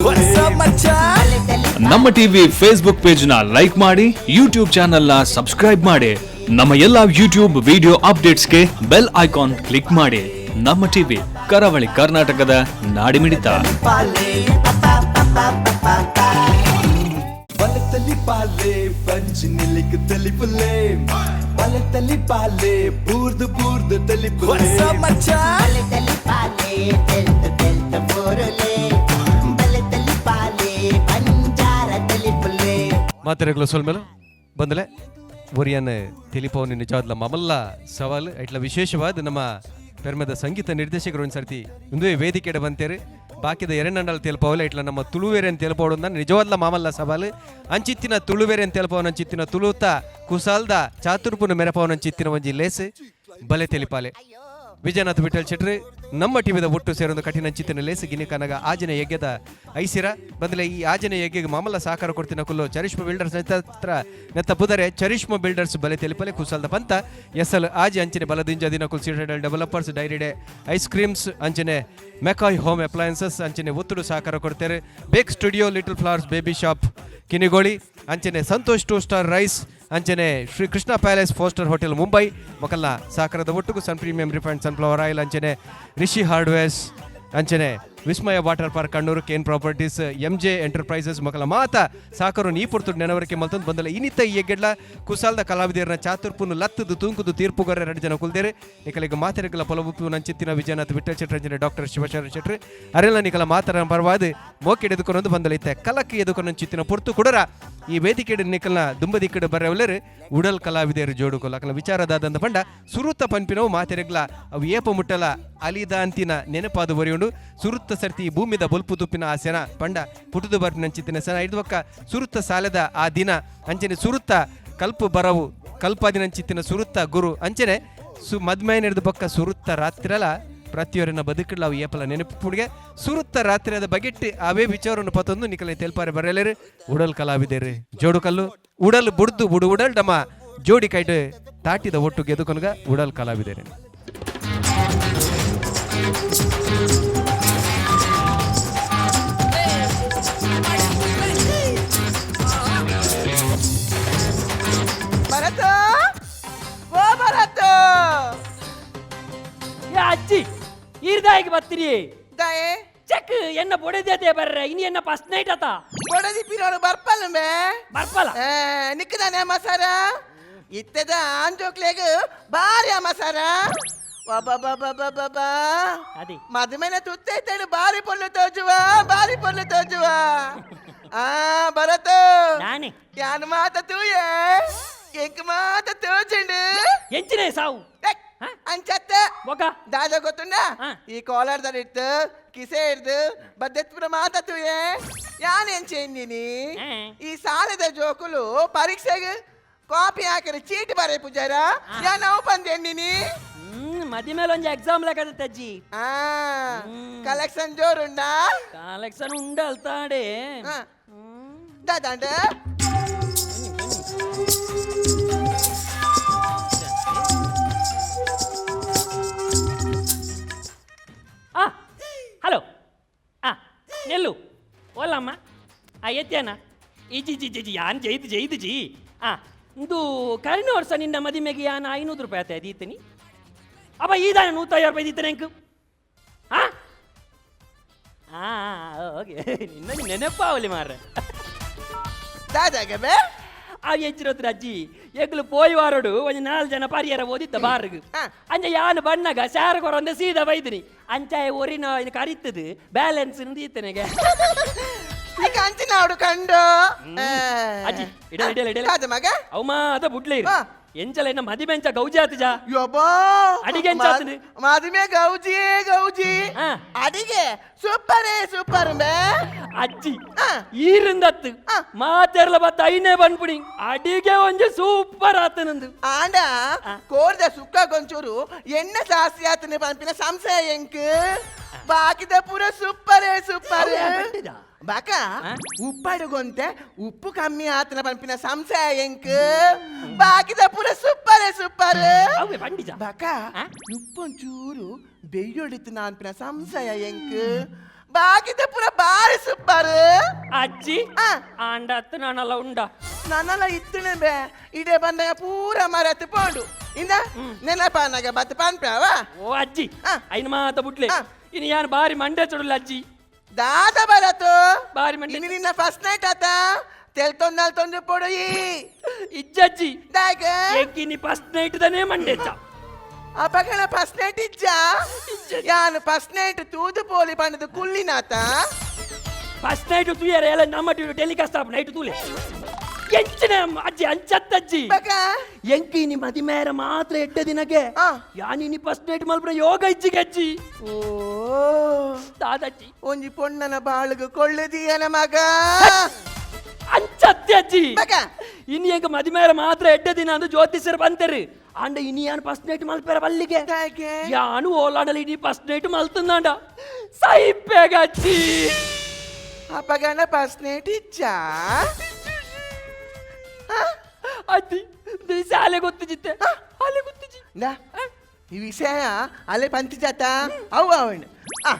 What's up, ಮಚ್ಚಾ? ನಮ್ಮ TV Facebook page ನ ಲೈಕ್ ಮಾಡಿ, ಯೂಟ್ಯೂಬ್ ಚಾನೆಲ್ ನ ಸಬ್ಸ್ಕ್ರೈಬ್ ಮಾಡಿ, ನಮ್ಮ ಎಲ್ಲಾ ಯೂಟ್ಯೂಬ್ ವಿಡಿಯೋ ಅಪ್ಡೇಟ್ಸ್ಗೆ ಬೆಲ್ ಐಕಾನ್ ಕ್ಲಿಕ್ ಮಾಡಿ. ನಮ್ಮ ಟಿವಿ, ಕರಾವಳಿ ಕರ್ನಾಟಕದ ನಾಡಿಮಿಡಿತ. ಬಲತಲಿ ಪಾಲೆ ಪಂಚ್ ನಿಲಿಕ್ ತಲಿಪುಲೆ, ಬಲತಲಿ ಪಾಲೆ ಬೂರ್ದು ಬೂರ್ದು ತಲಿಪುಲೆ. What's up, ಮಚ್ಚಾ? ತಲಿ ಪಾಲೆ ತೆಲ್ತ ತೆಲ್ತ ಬೋರಲೆ, ಬಲೆ ತಲಿ ಪಾಲೆ ಬಂಜಾರ ತಲಿ ಪುಲ್ಲೆ. ಮಾತೆರೆಗ್ಲ ಸೊಲ್ಮೆಲು ಬಂದಲೆ. ಒರಿಯನ್ ತೆಲಿಪವನಿ ನಿಜವಾದ್ಲ ಮಮಲ್ಲ ಸವಾಲು. ಇಟ್ಲ ವಿಶೇಷವಾದ ನಮ್ಮ ಪೆರ್ಮೆದ ಸಂಗೀತ ನಿರ್ದೇಶಕರು ಒಂದು ಸರ್ತಿ ಒಂದುವೇ ವೇದಿಕೆಡೆ ಬಂತೇರು. ಬಾಕಿದ ಎರಡಂಡಲ್ ತೆಲುಪವಲ್ಲ, ಇಟ್ಲ ನಮ್ಮ ತುಳುವೇರೆ ಅಂತ ತೆಲುಪವಡು ನಿಜವಾದ್ಲ ಮಾಮಲ್ಲ ಸವಾಲು. ಅಂಚಿತ್ತಿನ ತುಳುವೇರೆ ಅಂತ ತೆಲುಪವನ ಅಂಚಿತ್ತಿನ ತುಳುತ ಕುಸಾಲ್ದ ಚಾತುರ್ಪುನ ಮೆರಪವನ ಅಂಚಿತ್ತಿನ ಒಂಜಿ ಲೇಸ್ ಬಲೆ ತೆಲಿಪಾಲೆ. ವಿಜಯನಾಥ್ ವಿಠಲ್ ಶೆಟ್ರು ನಮ್ಮ ಟಿವಿದ ಒಟ್ಟು ಸೇರೊಂದು ಕಠಿಣ ಅಂಚಿತ್ತಿನ ಲೇಸ್ ಗಿನಿ ಕನಗ ಆಜನ ಯಜ್ಞದ ಐಸಿರ ಬಂದಲೆ. ಈ ಆಜನ ಯಜ್ಞಗೆ ಮಾಮಲ್ಲ ಸಹಕಾರ ಕೊಡ್ತಿನ ಕುಲ್ಲು ಚರಿಷ್ಮಾ ಬಿಲ್ಡರ್ಸ್ ನೆತ್ತ ನೆತ್ತ ಪುದರೆ ಚರಿಷ್ಮಾ ಬಿಲ್ಡರ್ಸ್ ಬಲೆ ತೆಲಿಪಲೆ. ಕುಸಲ್ದ ಪಂತ ಎಸ್ಎಲ್ ಆಜಿ ಅಂಚನೆ ಬಲದಿಂಜ ದಿನ ಕುಲ್ ಸಿಟಡೆಲ್ ಡೆವಲಪರ್ಸ್, ಡೈರಿಡೆ ಐಸ್ ಕ್ರೀಮ್ಸ್ ಅಂಚನೆ ಮೆಕಾಯ್ ಹೋಮ್ ಅಪ್ಲಯನ್ಸಸ್ ಅಂಚನೆ ಒತ್ತಡು ಸಹಕಾರ ಕೊಡ್ತಾರೆ. Bake studio, little flowers baby shop Kinnigoli ಅಂಚನೆ ಸಂತೋಷ್ ಟೂ ಸ್ಟಾರ್ ರೈಸ್ ಅಂಚನೆ Shri Krishna palace foster hotel Mumbai ಮೊಕಲ್ನ ಸಹಕಾರದ ಒಟ್ಟಿಗೂ Sun premium refined sunflower oil ಅಂಚನೆ ರಿಷಿ ಹಾರ್ಡ್ವೇರ್ಸ್ ಅಂಚನೆ ವಿಸ್ಮಯ water park Kannur, Kane properties, M J enterprises ಮೊಕಲ ಮಾತ ಸಾಕರು ನೀ ಪುರ್ತುಡು ನೆನವರಿಕೆ ಮಲ್ತೊಂದು ಬಂದಲ್ಲ. ಇನ್ನಿತ್ತ ಈ ಎಗ್ಗೆಡ್ಲ ಕುಸಾಲ್ದ ಕಲಾವಿದರನ ಚಾತುರ್ಪುನು ಲತ್ತದು ತೂಂಕುದು ತೀರ್ಪುಗೊರೆ ಎರಡು ಜನ ಕುಲ್ದೇರೆ. ನಿಕಲಿಗೆ ಮಾತೆರೆಗಲ ಪೊಲಬುಪ್ಪು ನಂಚಿತ್ತಿನ ವಿಜಯನಾಥ್ ವಿಠಲ್ ಶೆಟ್ಟರ್ ಅಂಚನೆ ಡಾಕ್ಟರ್ ಶಿವಶರಣ ಶೆಟ್ಟರ್ ಅರೆಲ್ಲ ನಿಕಲ ಮಾತರ ಪರವಾದ ಮೋಕೆ ಎದುಕೊಂಡು ಬಂದಲ. ಇತ್ತೆ ಕಲಕ್ಕೆ ಎದುಕೊಂಡು ಚಿತ್ತಿನ ಪೊರ್ತು ಕುಡರ ಈ ವೇದಿಕೆ ನಿಕಲ್ನ ದುಂಬದಿಕ್ಕಡು ಬರವಲ್ಲರು ಉಡಲ್ ಕಲಾವಿದರು ಜೋಡುಕೊಲ್ಲ. ಅಕಲ ವಿಚಾರದಾದಂದ ಪಂಡ ಸುರುತ್ತ ಪನ್ಪಿನವು ಮಾತೆರೆಗ್ಲ ಅವು ಏಪ ಮುಟ್ಟಲ ಅಲಿದಾಂತಿನ ನೆನಪಾದ ಒರಿಯುಂಡು. ಸುರುತ್ತ ಸರ್ತಿ ಈ ಭೂಮಿದ ಬೊಲ್ಪು ತುಪ್ಪಿನ ಆ ಸೆನ ಪಂಡ ಪುಟುದು ಬರ್ಪಿನಂಚಿತ್ತಿನ ಸೆನ ಇದು ಬೊಕ್ಕ ಸುರುತ್ತ ಸಾಲದ ಆ ದಿನ ಅಂಚನೆ ಸುರುತ್ತ ಕಲ್ಪು ಬರವು ಕಲ್ಪಾದಿನಂಚಿತ್ತಿನ ಸುರುತ್ತ ಗುರು ಅಂಚನೆ ಸು ಮದ್ಮೈ ಬೊಕ್ಕ ಸುರುತ್ತ ರಾತ್ರಿಲ ಪ್ರತಿಯೊರನ ಬದುಕಲ್ಲ ಅವು ಏಪಲ ನೆನಪು ಪುಡಿಗೆ. ಸುರುತ್ತ ರಾತ್ರಿಯಾದ ಬಗೆಟ್ಟು ಅವೇ ವಿಚಾರವನ್ನು ಪತ್ತೊಂದು ನಿಕಲ ತೆಲ್ಪಾರೆ ಬರೆಯಲೇರು ಉಡಲ್ ಕಲಾವಿದೇರು ಜೋಡು ಕಲ್ಲು. ಉಡಲ್ ಬುಡ್ದು ಬುಡು ಉಡಲ್ ಡಮ ಜೋಡಿ ಕೈಟ್ ತಾಟಿದ ಒಟ್ಟು ಗೆದುಕೊನಗ ಉಡಲ್ ಕಲಾವಿದೇರೆ. ಭರತ, ಓ ಭರತ! ಏ ಅಜ್ಜಿ, ಈರ್ದಾಯಿಗೆ ಬರ್ತೀರಿ? ದಾಯೆ? ಚೆಕ್ ಎನ್ನ ಬೊಡೆದೇತೆ ಬರ್ರೆ, ಇನಿ ಎನ್ನ ಫಸ್ಟ್ ನೈಟ್ ಆತ. ಬೊಡದಿ ಪಿರೋಡು ಬರ್ಪಲ್ಲ ಮೇ? ಬರ್ಪಲ್ಲ. ನಿಕ್ಕದಾನೆ ಮಸಾರ ಇತ್ತದ ಆಂಜೋಕ್ಲೆಗ್ ಬಾರಿ ಮಸಾರ. ಬಾಬಾ. ಅದೇ. ಮದುಮೆನ ತುತ್ತೈತೇಳು, ಬಾರಿ ಪೊಲ್ಲು ತೋಜುವ, ಬಾರಿ ಪೊಲ್ಲು ತೋಜುವ. ಆ ಭರತ. ನಾನೇ. ಯಾನ್ ಮಾತ ತೂಯೆ, ಎಂಕ್ ಮಾತ ತೋಜುಂಡು. ಎಂಚಿನೇ ಸಾವು? ಅಂಚತ್ತ. ಬೊಕ? ದಾದ ಗೊತ್ತುಂಡ? ಆ. ಈ ಕಾಲರ್ ಇಟ್ಟು ಕಿಸೆ ಹಿಡ್ದು ಬದ್ದೆತ್ಪುರ ಮಾತ ತೂಯೆ. ಯಾನ್ ಎಂಚೆಂದಿನಿ? ಆ. ಈ ಸಾಲದ ಜೋಕುಲು ಪರೀಕ್ಷೆಗೆ ಕಾಪಿ ಹಾಕರೆ ಚೀಟಿ ಬರೆ ಪೂಜಾರ, ಯಾನ್ ಅವು ಬಂದೆಂದಿನಿ. ಮದಿ ಮೇಲೆ ಒಂಜಿ ಎಕ್ಸಾಮ್ ಲೆಕ್ಕದ ಅಜ್ಜಿ. ಆ ಕಲೆಕ್ಷನ್ ಜೋರುಂಡ. ಕಲೆಕ್ಷನ್ ಉಂಡ ಅಲ್ತಾಡೆ. ಆ. ದಾದಾಂಡ. ಆ ಹಲೋ, ಆ ನೆಲ್ಲು ಓಲಮ್ಮ, ಆ ಎತ್ತೇನ ಇಜಿ ಜಿ ಜಿ ಜಿ ಯಾನ್ ಜೈದು ಜೈದು ಜಿ. ಆ ಇಂದು ಕರಿನ ವರ್ಷ ನಿನ್ನ ಮದಿಮೆಗೆ ಯಾನ್ 500 ರೂಪಾಯಿ ಆತ ದೀತನಿ. ಅಪ್ಪ, ಈದಾನ 150 ರೂಪಾಯಿ ದೀತನೆ ಎಂಕ್. ಆ ಆ ಓಕೆ, ನಿನ್ನ ನೆನಪಾವಲಿ ಮಾರ್ರೆ. ದಾದಾಗೆ ಬೇ? ಆ ಹೆಚ್ಚಿರೋತ್ರ ಅಜ್ಜಿ, ಎಗ್ಲು ಪೋಯಿ ವಾರೋಡು ಒಂಜಿ ನಾಲ್ ಜನ ಪರಿಯರ ಓದಿದ್ದ ಬಾರ್ಗ್. ಅಂಚ ಯಾನು ಬಣ್ಣಗ ಸ್ಯಾರ ಕೊರೊಂದೆ ಸೀದಾ ಬೈದಿನಿ. ಅಂಚಾಯ ಒರಿನ ಕರಿತದು ಬ್ಯಾಲೆನ್ಸ್ ದೀತನೆಗೆ. ನೀಕ ಅಂಚಿನ ಅವಡು ಕಂಡು. ಅಜ್ಜಿ, ಇಡಲ ಇಡಲ ಇಡಲ. ದಾದ ಮಗ? ಅವು ಮಾತ ಬುಡ್ಲೆ. ಆ. ಎಂಚಲ ಎನ್ನ ಮದಿಮೆಂಚ ಗೌಜಾತು ಜಾ? ಯಬ್ಬಾ! ಅಡಿಗೆ ಎಂಚ ಆತುಂಡು? ಮದುವೆ ಗೌಜಿಯೇ ಗೌಜಿ. ಆ. ಅಡಿಗೆ ಸೂಪರೇ ಸೂಪರ್ ಬೇ. ಅಜ್ಜಿ, ಆ. ಈರಿಂದತ್ತು ಆ. ಮಾತೆರ್ಲ ಬತ್ತ ಐನೇ ಬಂದ್ಬಿಡಿ, ಅಡಿಗೆ ಒಂಜಿ ಸೂಪರ್ ಆತನಂದು. ಆಂಡ ಕೋರ್ದ ಸುಕ್ಕ ಗೊಂಚೂರು ಎಣ್ಣೆ ಜಾಸ್ತಿ ಆತನ ಪನ್ಪಿನ ಸಂಶಯ ಎಂಕ್. ಬಾಕಿದ ಪೂರ ಸೂಪರೇ ಸೂಪರ್. ಹೌದಾ, ಪಂಡಿದ? ಬಾಕ ಆ? ಉಪ್ಪಾಡು ಗೊಂತೆ ಉಪ್ಪು ಕಮ್ಮಿ ಆತನ ಪನ್ಪಿನ ಸಂಶಯ ಎಂಕ್. ಬಾಕಿದ ಪೂರ ಸೂಪರೇ ಸೂಪರ್. ಅವೇ ಪಂಡಿಜ. ಬಾಕ ಆ? ಉಪ್ಪೊಂಚೂರು ಬೆಯ್ಯೊಡಿತು ಅನ್ಪಿನ ಸಂಶಯ ಎಂಕ್. ಬಾಕಿದ ಪೂರ ಬಾರಿ ಸೂಪರ್. ಅಜ್ಜಿ. ಆ. ಆಂಡ ಅತ್ತು ನಾನಲ್ಲ ಉಂಡ. ನನ್ನಲ್ಲ ಇತ್ತುನೆ ಬೇ, ಇಡೆ ಬಂದಾಗ ಪೂರ ಮರತ್ ಪೋಂಡು. ಇಂದ ನೆನಪಾನಾಗ ಬತ್ ಪನ್ಪಾವ. ಓ ಅಜ್ಜಿ. ಆ. ಐನ ಮಾತ ಬುಡ್ಲೆ. ಆ. ಇನ್ನು ಯಾನ್ ಬಾರಿ ಮಂಡೆ ಚುಡುಲ್ಲ ಅಜ್ಜಿ. ದಾದ ಬರತು? ಬಾರಿ ಮಂಡೆ. ಇನ್ನು ನಿನ್ನ ಫಸ್ಟ್ ನೈಟ್ ಆತ, ತೆಲ್ತೊಂದು ನಲ್ತೊಂದು ಪೊಡು ಈ. ಇಜ್ಜಜ್ಜಿ. ದಾಯಕ? ಎಂಕಿನಿ ಫಸ್ಟ್ ನೈಟ್ ದನೇ ಮಂಡೆಚ್ಚ. ಅಪಗಣ ಫಸ್ಟ್ ನೈಟ್ ಇಜ್ಜ? ಯಾನು ಫಸ್ಟ್ ನೈಟ್ ತೂದು ಪೋಲಿ ಪಂಡದು ಕುಲ್ಲಿನಾತ. ಫಸ್ಟ್ ನೈಟ್ ತೂಯರ ಎಲ್ಲ ನಮ್ಮ ಟೆಲಿಕಾಸ್ಟ್ ಆಪ್ ನೈಟ್ ತೂಲೆ ಎಂಚಿನ ಅಜ್ಜಿ, ಅಂಚತ್ತ ಅಜ್ಜಿ. ಬಕ. ಎಂಕಿ ನಿ ಮದಿ ಮೇರ ಮಾತ್ರ ಎಡ್ಡ ದಿನಗೆ. ಆ. ಯಾನಿ ಫಸ್ಟ್ ನೈಟ್ ಮಲ್ಪುನ ಯೋಗ ಇಜ್ಜಿಗೆ ಅಜ್ಜಿ. ಓ. ದಾದಾಜ್ಜಿ. ಒಂಜಿ ಪೊಣ್ಣನ ಬಾಳುಗು ಕೊಳ್ಳುದೀಯನ ಮಗ. ಅಂಚತ್ತೆ ಅಜ್ಜಿ. ಬಕ. ಇನಿ ಎಂಕ ಮದಿಮೇರ ಮಾತ್ರ ಎಡ್ಡ ದಿನ ಅಂದು ಜ್ಯೋತಿಷ್ಯರು ಬಂತರು. ಅಂಡ ಇನಿ ಯಾನ್ ಫಸ್ಟ್ ನೈಟ್ ಮಲ್ಪೆರ ಬಲ್ಲಿಗೆ. ದಾಯಕೆ? ಯಾನು ಓಲಾಡಲಿ ಇನಿ ಫಸ್ಟ್ ನೈಟ್ ಮಲ್ತಂದಾಂಡ ಸೈಪೇಗ ಅಜ್ಜಿ. ಅಪಗಣ ಫಸ್ಟ್ ನೈಟ್ ಇಜ್ಜ? ಅಜ್ಜಿ, ಶಾಲೆ ಗೊತ್ತು ಜಿತ್ತೆ, ಅಲೆ ಗೊತ್ತಿಜಿ. ನಾ ಈ ವಿಷಯ ಅಲ್ಲೇ ಪಂತಿ ಜಾತ ಅವು ಅವಣ್ಣ ಆ.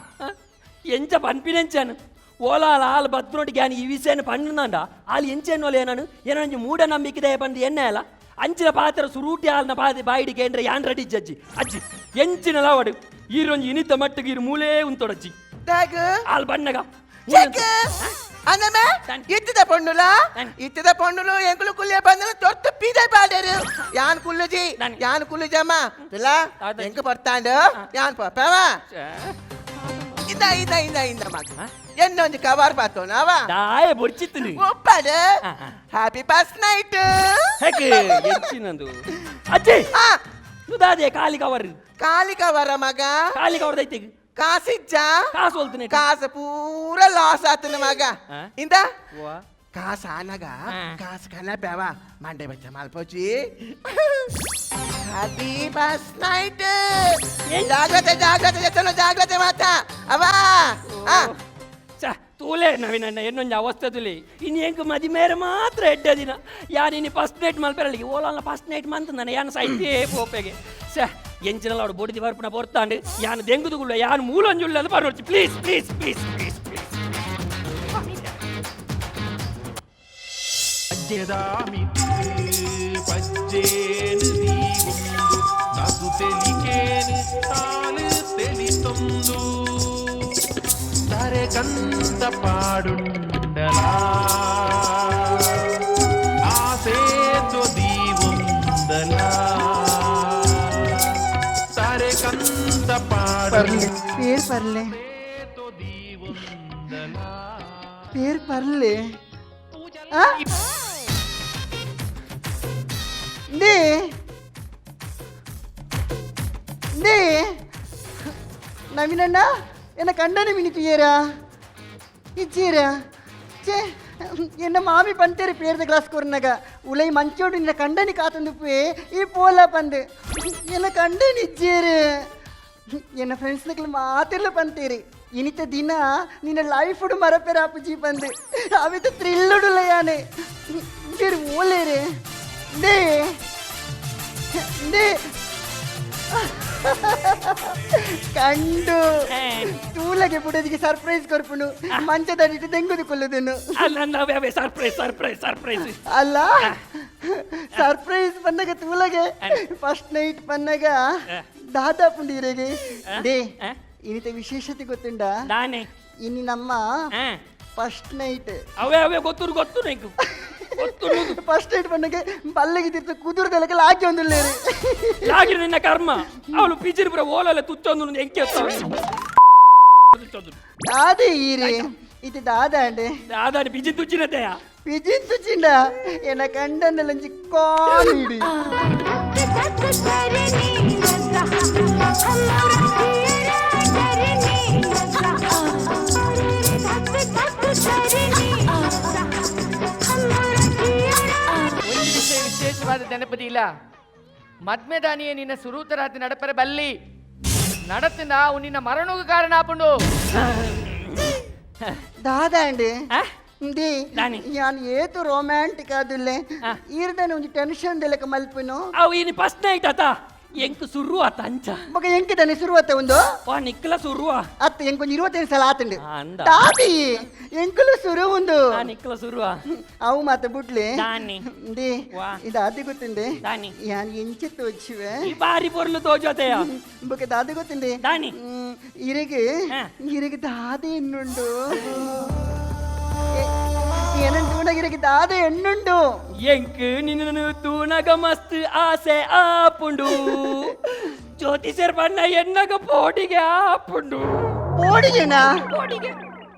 ಎಂಚ ಪನ್ಪಿನೆಂಚಾನು ಓಲಾಲ ಆಲ್ ಬತ್ನೋಟಿ ಗ್ಯಾನ್ ಈ ವಿಷಯನ ಪಣ್ಣುಂದಾಂಡ ಆಲ್ ಎಂಚೆನ್ನೋಲೆ ಏನಾನು ಏನೊಂಜಿ ಮೂಢ ನಂಬಿಕೆ ಪಂದು ಎಣ್ಣೆ ಅಲ್ಲ ಅಂಚಿನ ಪಾತ್ರ ಸುರೂಟಿ ಆಲ್ನ ಪಾದೆ ಬಾಯಿಡಿ ಕೇಂದ್ರ ಯಾನ್ ರೆಡಿ ಅಜ್ಜಿ. ಅಜ್ಜಿ, ಎಂಚಿನ ಲಾವಡು ಈರೊಂಜಿ ಇನಿತ ಮಟ್ಟಿಗೆ ಇರು ಮೂಲೇ ಉಂತೊಡಜ್ಜಿ. ದಾಗ? ಆಲ್ ಬಣ್ಣಗ. ಚೆಕ್ ಅನ್ನಮೆ. ತನ್. ಇತ್ತದ ಪೊಣ್ಣುಲ. ತನ್. ಇತ್ತದ ಪೊಣ್ಣುಲು ಎಂಕುಲು ಕುಲ್ಯ ಬಂದನು ತೊರ್ತು ಪೀದೆ ಪಾಡೇರು. ಯಾನ್ ಕುಲ್ಲುಜಿ. ನನ್. ಯಾನ್ ಕುಲ್ಲುಜಮ್ಮ ತುಲ. ತಾತ. ಎಂಕ ಬರ್ತಾಂಡು ಯಾನ್ ಪಾಪವ. ಇಂದ ಇಂದ ಇಂದ ಇಂದ ಮಗ, ಎನ್ನೊಂಜಿ ಕವರ್ ಪಾತೋನವ. ದಾಯ ಬೊರ್ಚಿತ್ತು. ಒಪ್ಪಡು. ಆ, ಆ. Happy first night. ಹೇಗೆ ಎಂಚಿನಂದು ಅಜ್ಜಿ? ಆ. ದಾದೆ ಖಾಲಿ ಕವರ್. ಖಾಲಿ ಕವರ ಮಗ. ಖಾಲಿ ಕವರ್ ದೈತೆ. ಕಾಸಿಜ್ಜ. ಕಾಸು ಹೊಲ್ತನೆ. ಕಾಸು ಪೂರ ಲಾಸ್ ಆತನ ಮಗ. ಆ? ಇಂದ. ವಾ. ಕಾಸು ಆನಗ. ಆ. ಕಾಸು ಕನಪ್ಯಾವ ಮಂಡೆ ಬೆಚ್ಚ ಮಲ್ಪೋಚಿ. Happy first night. ಜಾಗ್ರತೆ ಜಾಗ್ರತೆ ಜತನ ಜಾಗ್ರತೆ ಮಾತಾ ಅವಾ ಆ. ಚ ತೂಲೆ ನವೀನಣ್ಣ, ಎನ್ನೊಂಜಿ ಅವಸ್ಥೆ ತುಲೆ. ಇನ್ನು ಎಂಕ್ ಮದಿ ಮೇರೆ ಮಾತ್ರ ಎಡ್ಡ ದಿನ. ಯಾನ್ ಇನಿ ಫಸ್ಟ್ ನೈಟ್ ಮಲ್ಪೆರಳಿಗೆ ಓಲಲ್ಲ ಫಸ್ಟ್ ನೈಟ್ ಮಂತ್ ನಾನು ಯಾನ್ ಸೈತೇ ಪೋಪೆಗೆ. ಸ ಎಂಚಿನಲ್ಲ ಅವಡು ಬೊಡಿದಿ ಬರ್ಪುನ ಪೊರ್ತಾಂಡು ಯಾನ್ ದೆಂಗುದುಗುಳ್ಳ ಯಾನ್ ಮೂಲೊಂಜುಳ್ಳ ಅದು ಪರ್ವರ್ಚಿ. Please please please please please. ಪಜ್ಜೇನು ದೀವೊಂದು ನಸು ತೆಲಿಕೇನು ತಾನು ತೆಲಿತೊಂದು ತರೆಗಂತ ಪಾಡುಂಡಲಾ ಆಸೇತು ದೀವೊಂದಲಾ ತರೆಗಂತ ಪಾಡು పేరు పర్లే, పేరు పర్లే. ఆ? ನೇ ನೇ ನವೀನಣ್ಣ, ಎನ್ನ ಕಂಡನೆ ಮಿನಿತಿಯೇರಾ ಇಜ್ಜೀರಾ? ಛೇ, ಎನ್ನ ಮಾಮಿ ಪಂತೇರಿ ಪೇರ್ದ ಗ್ಲಾಸ್ ಕೊರ್ನಗ ಉಲೈ ಮಂಚೋಡು ನಿನ್ನ ಕಂಡನಿ ಕಾತಂದುಪ್ಪೆ ಈ ಪೋಲ ಪಂದು. ಎನ್ನ ಕಂಡನಿ ಇಜ್ಜೇರು. ಎನ್ನ ಫ್ರೆಂಡ್ಸ್ನಕ್ಲು ಮಾತಿರ್ಲ ಪಂತೇರಿ, ಇನಿತ ದಿನ ನಿನ್ನ ಲೈಫ್ ಮರಪೆರ ಅಪ್ಪುಜಿ ಪಂದು. ಅವಿತ ತ್ರಿಲ್ಲುಡುಲ ಯಾನೆ. ಬೇರೆ ಓಲೇರೆ ನೇ ನೇ ಕಂಡು ತೂಲಗೆ ಪುಡದಿಗೆ ಸರ್ಪ್ರೈಸ್ ಕೊರ್ಪುನು ಮಂಚದಡಿಟ್ಟು ದೆಂಗುದು ಕೊಲ್ಲುದನು. ಅಲ್ಲ, ಅವೇ ಸರ್ಪ್ರೈಸ್ ಸರ್ಪ್ರೈಸ್ ಸರ್ಪ್ರೈಸ್. ಅಲ್ಲ, ಸರ್ಪ್ರೈಸ್ ಬಂದಾಗ ತೂಲಗೆ ಫಸ್ಟ್ ನೈಟ್ ಬಂದಾಗ ದಾದಾ ಪುಂಡಿರೆಗೆ ಡೇ. ಇನಿತ ವಿಶೇಷತೆ ಗೊತ್ತುಂಡ? ದಾನೆ? ಇನಿ ನಮ್ಮ ಫಸ್ಟ್ ನೈಟ್. ಅವೇ ಅವೇ ಗೊತ್ತು ಗೊತ್ತು ನಂಗೆ ಗೊತ್ತು. ಫಸ್ಟ್ ನೈಟ್ ಬಂದಾಗ ಬಲ್ಲಿಗೆ ತಿರ್ತು ಕುದುರೆದೆಲ್ಲ ಲಾಗಿ ಒಂದುಳ್ಳೇರಿ. ಲಾಗಿನ ನಿನ್ನ ಕರ್ಮ, ಅವಳು ಪಿಜಿನ ಪುರ ಓಲಲ್ಲ ತುಚ್ಚೊಂದು ಎಂಕಿ ತುಚ್ಚೊಂದು. ದಾದೆ ಈರೆ ಇದು ದಾದಾಂಡೆ? ದಾದಾನಿ ಪಿಜಿನ್ ತುಚ್ಚಿನತೆಯ. ಪಿಜಿನ್ ತುಚ್ಚಿಂಡ ಎನ್ನ ಕಂಡನಲಂಜಿ ಕಾಮಿಡಿ. ಒಂದು ವಿಷಯ ವಿಶೇಷವಾದ ನೆನಪದಿಲ್ಲ. ಮದ್ಮೆದಾನಿಯೇ ನಿನ್ನ ಸುರೂತರಾತಿ ನಡಪರೆ ಬಲ್ಲಿ ನಡತಿಂದ ಅವು ನಿನ್ನ ಮರಣಗೂ ಕಾರಣ ಆಪುಂಡು. ದಾದಾಂಡೆ? ಆ? ದಿ. ದಾನಿ? ಯಾನ್ ಏತು ರೊಮ್ಯಾಂಟಿಕ್ ಆದುಲ್ಲೆ. ಈರ್ದನ ಒಂಜಿ ಟೆನ್ಷನ್ ದೆಲಕ ಮಲ್ಪುನು. ಅವು ಇನಿ ಫಸ್ಟ್ ನೈಟ್ ಆತ. ಎಂಕ್ ಸುರು ಆತ ಅಂಚ. ಬೊಕ ಎಂಕ್ ದಾನೆ ಸುರು ಆತ ಉಂದು? ವಾ, ನಿಕ್ಕಲ ಸುರುವ? ಅತ್ತ, ಎಂಕ್ ಒಂಜಿ 25 ಸಲ ಆತುಂಡು. ಅಂದ. ತಾತಿ ಎಂಕುಲು ಸುರು ಉಂದು. ಆ, ನಿಕ್ಕಲ ಸುರುವ. ಅವು ಮಾತ ಬುಡ್ಲೆ. ದಾನಿ? ದಿ. ವಾ. ಇದು ಅದು ಗೊತ್ತುಂಡೆ. ದಾನಿ? ಯಾನ್ ಎಂಚ ತೋಚುವೆ? ಈ ಬಾರಿ ಪೊರ್ಲು ತೋಜೋತೆಯ. ಬೊಕ ದಾದ ಗೊತ್ತುಂಡೆ? ದಾನಿ? ಇರೆಗೆ ಇರೆಗೆ ದಾದ ಎನ್ನುಂಡು? ಏನಂತ ಇರೆಗೆ ದಾದ ಎನ್ನುಂಡು? ಎಂಕ್ ನಿನ್ನನು ತೂನಗ ಮಸ್ತ್ ಆಸೆ ಆಪುಂಡು. ಜ್ಯೋತಿಷರ್ ಬಣ್ಣ ಎನ್ನಗ ಪೋಡಿಗೆ ಆಪುಂಡು. ಪೋಡಿಗೆನಾ? ಪೋಡಿಗೆ.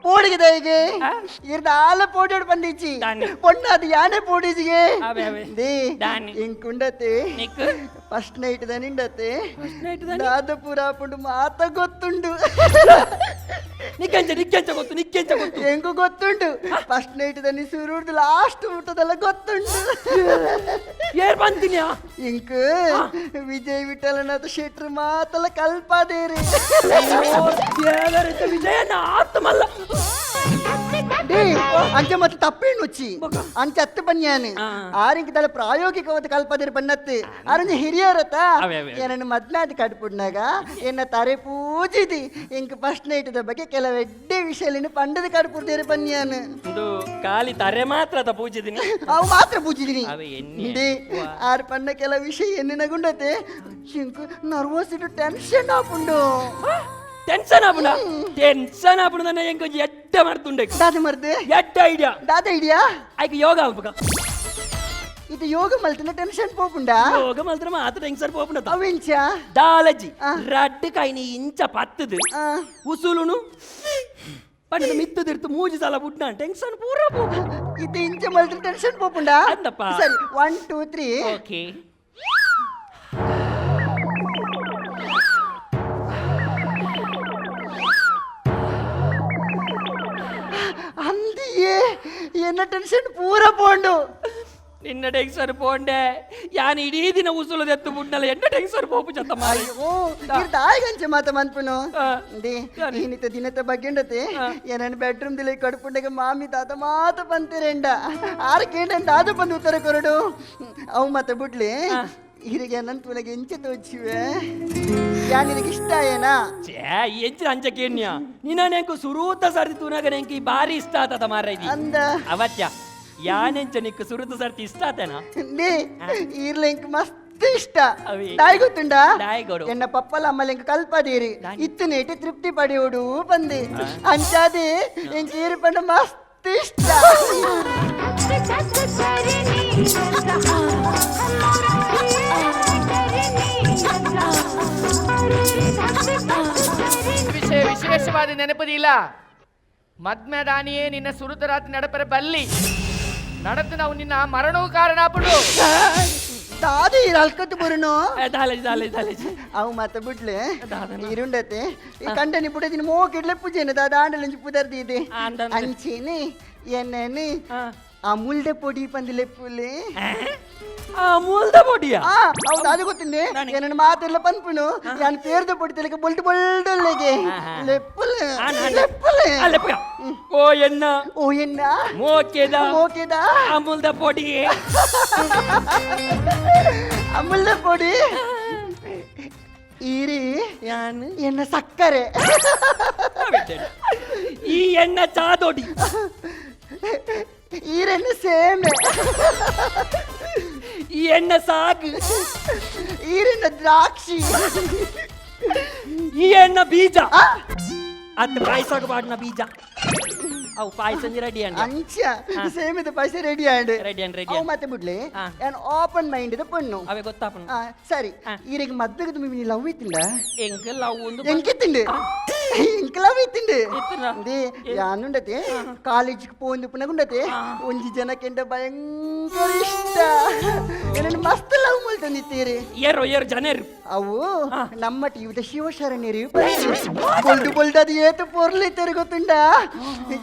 ಪೋಡಿಗೆ ದಯಗೆ. ಆ? ಇರ್ದ ಆಲ ಪೋಡಿಯೋಡು ಬಂದಿಚ್ಚಿ. ದಾನಿ? ಪೊಣ್ಣ ಅದು ಯಾನೆ ಪೋಡಿಜಿಗೆ. ಅವೇ ಅವೇ. They. ದಾನಿ? ಇಂಕುಂಡತೆ. ನಿಕ್ ಫಸ್ಟ್ ನೈಟ್ ದನಿಂಡತೆ. ಫಸ್ಟ್ ನೈಟ್ ದಾನಿ? ದಾದ ಪೂರ ಆಪುಂಡು ಮಾತ ಗೊತ್ತುಂಡು. ನಿಕ್ಕೆಂಚ ನಿಕ್ಕೆಂಚ ಗೊತ್ತು? ನಿಕ್ಕೆಂಚ ಗೊತ್ತು? ಎಂಕು ಗೊತ್ತುಂಡು. ಫಸ್ಟ್ ನೈಟ್ ದನಿ ಸುರುಡ್ದು ಲಾಸ್ಟ್ ಮುಟ್ಟದೆಲ್ಲ ಗೊತ್ತುಂಡು. ಏರ್ ಬಂದಿನ್ಯಾ? ಇಂಕ್ ವಿಜಯ್ ವಿಠಲನಾಥ ಶೆಟ್ರು ಮಾತಲ್ಲ ಕಲ್ಪಾದೇರಿ. ದೇವರಿದ್ದ ವಿಜಯನ ಆತ್ಮಲ್ಲ. ಡೇ, ಅಂಚ ಮತ್ತೆ ತಪ್ಪೇನು ಉಚ್ಚಿ ಅಂಚ ಹತ್ತು ಬನ್ಯಾನೆ. ಆರಿಂಕ ತಲೆ ಪ್ರಾಯೋಗಿಕವಾದ ಕಲ್ಪದಿರ್ ಬನ್ನತ್ತು. ಆರಂಜ ಹಿರಿಯರತ. ಅವೇ, ಅವೇ, ಅವೇ. ಏನನ್ನು ಮದ್ನಾದಿ ಕಡ್ಪುಡ್ನಾಗ ಎನ್ನ ತರೆ ಪೂಜಿದಿ ಇಂಕ್ ಫಸ್ಟ್ ನೈಟ್ ಬಗ್ಗೆ ಕೆಲವೆಡ್ಡೆ ವಿಷಯಲಿನ ಪಂಡದ ಕಡ್ಪುಡ್ದೇರು ಬನ್ಯಾನು. ಒಂದು ಖಾಲಿ ತರೆ ಮಾತ್ರ ಅದ ಪೂಜಿದಿನಿ. ಅವು ಮಾತ್ರ ಪೂಜಿದಿನಿ. ಅವೆ ಎಣ್ಣೆ. ಡೇ, ಆರ್ ಪಣ್ಣ ಕೆಲ ವಿಷಯ ಎನ್ನಿನ ಗುಂಡತೆ ಇಂಕ್ ನರ್ವಸ್ ಇಟ್ಟು ಟೆನ್ಷನ್ ಆಪುಂಡು. ಟೆನ್ಷನ್ ಆಪುಂಡ? ಟೆನ್ಷನ್ ಆಪುಂಡು ನನ್ನ ಎಂಕ್ ಒಂಜಿ ಎಡ್ಡೆ ಮರ್ತುಂಡೆ. ದಾದ ಮರ್ದು? ಎಡ್ಡೆ ಐಡಿಯಾ. ದಾದ ಐಡಿಯಾ? ಐಕ್ ಯೋಗ ಅಲ್ಪಕ. ಇದು ಯೋಗ ಮಲ್ತಿನ ಟೆನ್ಷನ್ ಪೋಪುಂಡ? ಯೋಗ ಮಲ್ತ್ರ ಮಾತ್ರ ಟೆನ್ಷನ್ ಪೋಪುಂಡ. ಅವಿಂಚ? ದಾಲಜಿ, ರಡ್ಡು ಕೈನಿ ಇಂಚ ಪತ್ತದು ಉಸುಲುನು ಪಂಡದ ಮಿತ್ತು ತಿರ್ತು ಮೂಜಿ ಸಲ ಬುಡ್ನ ಟೆನ್ಷನ್ ಪೂರ ಪೋಪು. ಇದು ಇಂಚ ಮಲ್ತಿನ ಟೆನ್ಷನ್ ಪೋಪುಂಡ? ಅಂದಪ್ಪ. ಸರಿ, 1 2 3. ಓಕೆ. ಅಂದಿಯೇ, ಎನ್ನ ಟೆನ್ಷನ್ ಪೂರ ಪೋಂಡು. ನಿನ್ನ ಟೆನ್ಷನ್ ಪೋಂಡೆ. ಯಾನ್ ಇಡೀ ದಿನ ಉಸುಲದೆತ್ತು ಬುಡ್ನಲ್ಲ, ಎನ್ನ ಟೆನ್ಷನ್ ಪೋಪು ಚತ್ತ ಮಾರಿ. ಅಯ್ಯೋ, ದಾಯಿಗಂಚೆ ಮಾತ ಮನ್ಪುನು. They. ಸರಿ. ಈನಿತ ದಿನತ ಬಗ್ಗೆ ಏನನ್ನ ಬೆಡ್ರೂಮ್ ದಿಲ ಕಡ್ಪುಂಡಗ ಮಾಮಿ ತಾತ ಮಾತ ಬಂತಿರೆಂಡ. ಆರು ಕೇಂಡ ದಾದ ಬಂದು ಉತ್ತರ ಕೊರಡು. ಅವು ಮಾತ ಬುಡ್ಲಿ. ಹಿರಿಗೆ ನನ್ ತುಲಗೆ ಎಂಚ ತೋಚಿವೆ? ಯಾನ್ ನಿನಗೆ ಇಷ್ಟ ಏನಾ? ಛೇ, ಎಂಚಿನ ಅಂಚ ಕೇಣ್ಯ ನಿನ್ನ? ನೆಂಕು ಸುರೂತ ಸರ್ತಿ ತೂನಾಗ ನೆಂಕು ಈ ಬಾರಿ ಇಷ್ಟ ಆತದ ಮಾರ ಇದು. ಅಂದ. ಅವತ್ಯ, ಯಾನೆಂಚ ನಿಕ್ಕು ಸುರುತ ಸರ್ತಿ ಇಷ್ಟ ಆತೇನಾ? ನೇ, ಈರ್ಲೆಂಕ್ ಮಸ್ತ್ ಇಷ್ಟ. ಅವಿ. ದಾಯಿ ಗೊತ್ತುಂಡ? ದಾಯಿ ಗೊಡು. ಎನ್ನ ಪಪ್ಪಲ ಅಮ್ಮಲೆಂಕ್ ಕಲ್ಪದೀರಿ. ದಾನಿ? ಇತ್ತು ನೇಟಿ ತೃಪ್ತಿ ಪಡೆಯೋಡು ಬಂದೆ. ಅಂಚಾದೆ ಎಂಕ್ ಈರು ಪಂಡ ಮಸ್ತ್ ಇಷ್ಟ. ವಿಷಯ ವಿಶೇಷವಾದ ನೆನಪದಿಲ್ಲ. ಮದ್ಮೆದಾನಿಯೇ ನಿನ್ನ ಸುರುತ ರಾತ್ರಿ ನಡಪರೆ ಬಲ್ಲಿ. ನಡತು ನಾವು ನಿನ್ನ ಮರಣವೂ ಕಾರಣ ಆಪುಂಡು. ದಾದ ಈರು ಅಲ್ಕತ್ತು ಬರುನು? ದಾಲೇಜ್ ದಾಲೇಜ್ ದಾಲೇಜ್. ಅವು ಮಾತ ಬಿಡ್ಲೆ. ಈರುಂಡತೆ ಈ ಕಂಡನಿ ಬುಡದಿನ ಮೋಕಿಡ್ಲೆ ಪೂಜೆನ ದಾದ ಆಂಡಲಂಜಿ ಪುದರ್ದಿದೆ. ಅಂದ ಅಂದ. ಅಂಚೇನೆ ಎನ್ನನೆ ಅಮೂಲ್ದ ಪೊಡಿ ಪಂದಿಲೆ ಪುಲೆ. ಆ ಮೂಲ್ದ ಪೊಡಿಯ? ಆ, ಹೌದು, ಅದು ಗೊತ್ತುಂಡೆ. ದಾನಿ? ಏನನ್ನ ಮಾತೆಲ್ಲ ಪನ್ಪುನು. ಯಾನ್ ಪೇರ್ದ ಪೊಡಿ ತೆಲಕ ಬೊಲ್ಟು ಬೊಲ್ಡುಲ್ಲೆಗೆ ಲೆಪ್ಪುಲೆ. ಲೆಪ್ಪುಲೆ. ಅಲ್ಲಪ್ಪ, ಓ ಎನ್ನ. ಓ ಎನ್ನ. ಮೋಕೆದ. ಮೋಕೆದ. ಅಮೂಲ್ದ ಪೊಡಿ. ಅಮೂಲ್ದ ಪೊಡಿ. ಈರಿ. ಯಾನ್ ಎನ್ನ ಸಕ್ಕರೆ. ಈ ಎಣ್ಣ ಚಾದೊಡಿ. ಈರೆನ್ನ ಸೇಮೆ. ಈ ಎಣ್ಣ ಸಾಗು. ಈರೆನ್ನ ದ್ರಾಕ್ಷಿ. ಈ ಎಣ್ಣ ಬೀಜ ಅತ್ತ ಪಾಯಸಕ್ಕೆ ಪಾಡ್ನ ಬೀಜ. ಅವು ಪಾಯಸ ರೆಡಿ ಅಂಡ. ಅಂಚ ಸೇಮಿದ ಪಾಯಸ ರೆಡಿ ಆಂಡ್. ರೆಡಿ ಅಂಡ್ ರೆಡಿ. ಅವು ಮತ್ತೆ ಬಿಡ್ಲಿ. ಯಾನ್ ಓಪನ್ ಮೈಂಡ್ ದ ಪೊಣ್ಣು. ಅವೇ ಗೊತ್ತಾಪಣ. ಸರಿ, ಈರೆಗ್ ಮದ್ವೆಗೆ ತುಂಬಿ ಲವ್ ಇತ್ತಿಂಡ? ಎಂಕ್ ಲವ್ ಒಂದು ಎಂಕಿತ್ತಿಂಡು, ಎಂಕ್ ಲವ್ ಇತ್ತಿಂಡು. ಇತ್ತಿನ? ದೇ, ಯಾನುಂಡತೆ ಕಾಲೇಜಿಗೆ ಪೋಂದು ಪುನಗುಂಡತೆ ಒಂಜಿ ಜನಕ್ಕೆಂಡ ಭಯಂಕರ ಇಷ್ಟ. ಏನನ್ನು ಮಸ್ತ್ ಲವ್ ಮಲ್ತೊಂದಿತ್ತೀರಿ. ಏರು ಏರು ಜನರು? ಅವು ನಮ್ಮ ಟಿವಿದ ಶಿವಶರಣರು. ಬೊಲ್ಡು ಬೊಲ್ಡು ಅದು ಏತು ಪೊರ್ಲಿತ್ತರು ಗೊತ್ತುಂಡ?